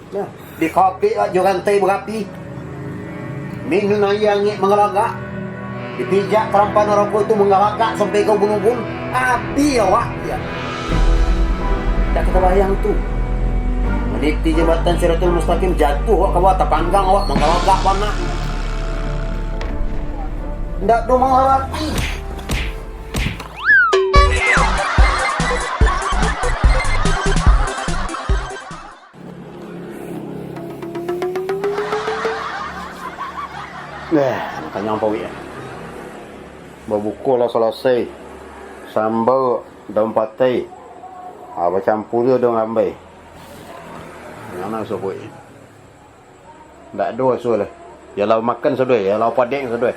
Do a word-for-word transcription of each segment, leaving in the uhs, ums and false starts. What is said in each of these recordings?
Nah, dikabek awak jo rantai barapi. Minun aia angek manggalagak. Dipijak tarampa narako tu manggalagak sampai ka ubun-ubun. Abih awak, ya. Ndak ka tabayang tu. Maniti jambatan Siratul Mustaqim, jatuah awak ka bawah, tapanggang awak, manggalagak bana. Ndak do mangarati. Nah, kanyang paruik. Babuko lah salasai. Sambal, daun patai. Ha, bacampur jo daun rambai. Mano sabuik. Ndak ado asuah lah. Yalah makan sadoi, yalah padek sadoi.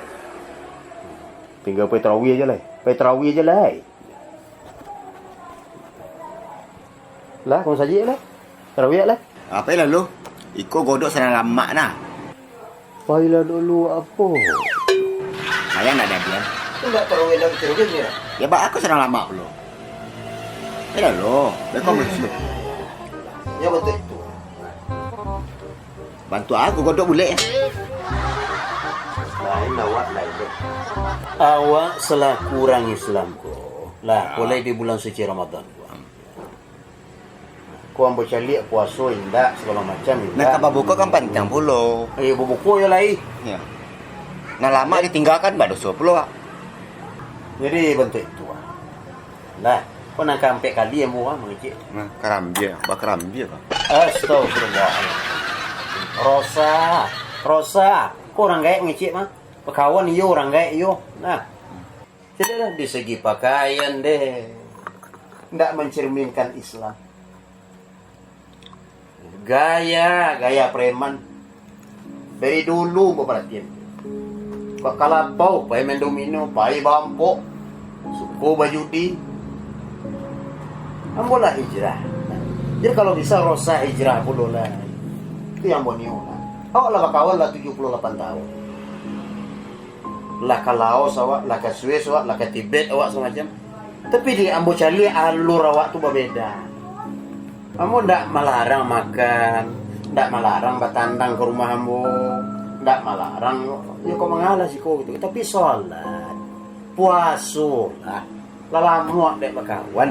Tingga pai tarawih aja lah. Pai tarawih aja lah. Lah, kamu saji lah. Tarawih lah. Apo lah lu? Iko godok sadang lamak nah. Pailah dulu apo? Ayah ndak ada dia. Ndak tarawih lah, tarawih ni lah. Ya, bak aku sadang lamak pulo. Pailah lu. Beko mesti. Ya, betul itu. Bantu aku godok bulek. Lain awak, lain deh. Awak selaku urang Islam ko, lah, mulai di bulan suci Ramadan ko. Ko ambo caliak puaso indak, sagalo macam indak. Nah, ka babuko kan pantiang pulo. Eh, babuko yo lai. Ya. Nah, lamak ditinggakan, badoso pulo, Wak. Jadi, bantuak itu, Wak. Lah, ko nan kaampek kali ambo, ah, mangecek. Nah, karambia, bakarambia, Bang. Astagfirullah. Rosa, Rosa, ko urang gaek mangecek, mah. Bakawan iyo, urang gaek iyo. Nah. Jadi lah, di segi pakaian deh, ndak mencerminkan Islam. Gaya, gaya preman. Dari dulu baparatian. Kok kalapau, pai main domino, pai barampok, suko bajudi. Ambo lah hijrah. Jadi kalau bisa Rosa hijrah pulo lah. Itu yang ambo nio lah. Awak lah bakawan lah tujuh puluh lapan tahun. Lah ka Laos awak, lah ka Swiss awak, lah ka Tibet awak samacam. Tapi di ambo caliak alur awak tu babeda. Ambo ndak malarang makan, ndak malarang batandang ka rumah ambo, ndak malarang yo kok mangalah siko gitu. Tapi salat, puaso lah. Lah lamo dek bakawan.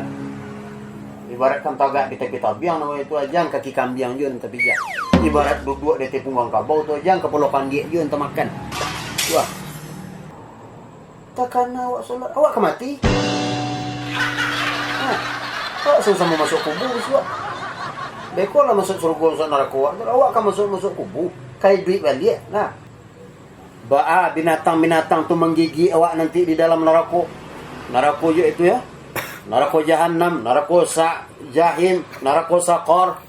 Ibaratkan tagak di tapi tabiang namo itu, aja kaki kambiang juo nan tapijak. Ibarat duduak di tapi pungguang kabau tu, aja kapalo pandiak juo nan tamakan. Wah. Takana awak solat, awak ka mati. Ha. Awak samo-samo masuak kubua, bisuak. Beko lah masuak surugo, masuak narako awak tu, awak ka masuak, masuak kubua. Ka iduik baliak. Nah. Baa binatang-binatang tu manggigik awak nanti di dalam narako. Narako jo itu, ya. Narako Jahanam, narako Sa-, Jahim, narako Sakor.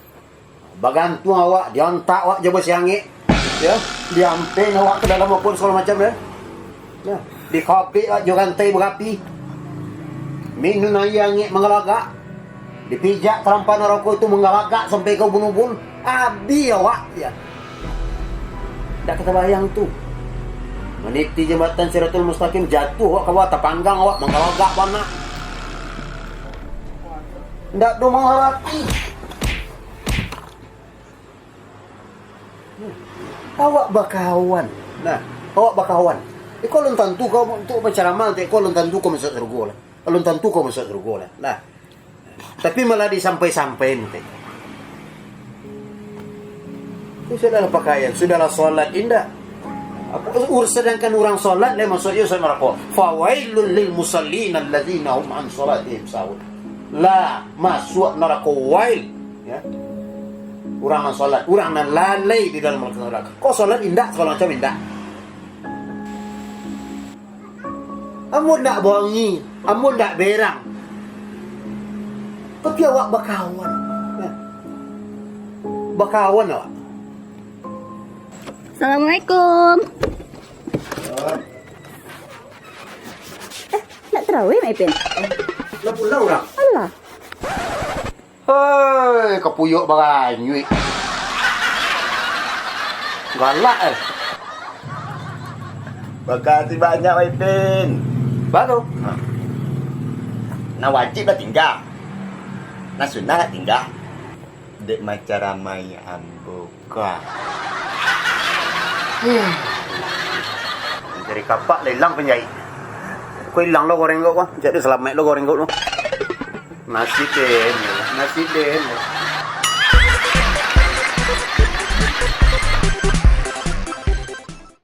Bagantuang awak, diantak awak jo basi angek. Ya, diampen awak ka dalam apo sagalo macam, ya. Ya, dikabek awak jo rantai barapi. Minun aia angek manggalagak. Dipijak tarampa narako tu manggalagak sampai ka ubun-ubun, abih awak, ya. Ndak ka tabayang tu. Maniti jambatan Siratul Mustaqim, jatuah awak ka bawah, tapanggang awak, manggalagak bana. Ndak do mangarati. Awak bakawan. Nah, awak bakawan. Iko alun tantu kau untuk mancaramah, iko alun tantu kau masuak surga lah. Alun tantu kau masuak surga lah. Nah. Tapi malah disampai-sampai nanti. Itu sudahlah pakaian, sudahlah salat, indak. Apa, ur-, sedangkan urang salat, lah, maksudnya salat narako. Fawailul lil musallin alladzina hum an salatihim sahun. Lah, masuak narako wail. Ya. Urang nan salat, urang nan lalai di dalam narako. Kok salat indak, sagalo macam indak. Ambo ndak bongi, ambo ndak berang. Tapi awak bakawan. Nah. Bakawan awak. Assalamualaikum. Eh, nak tarawih, Mak Ipin? Lah pulang urang. Alah. Hei, kapuyuak baranyuik. Galak, eh. Makasih banyak, Mak Ipin. Baru. Nah, wajib lah tinggal. Nah, sunnah lah tinggal. Dek macaramai ambo ka. Dari kapak lah ilang panjahik. Kok ilang lo goreng kau, kok? Jadi salamaik lo goreng kau tu. Nasib den, nasib den.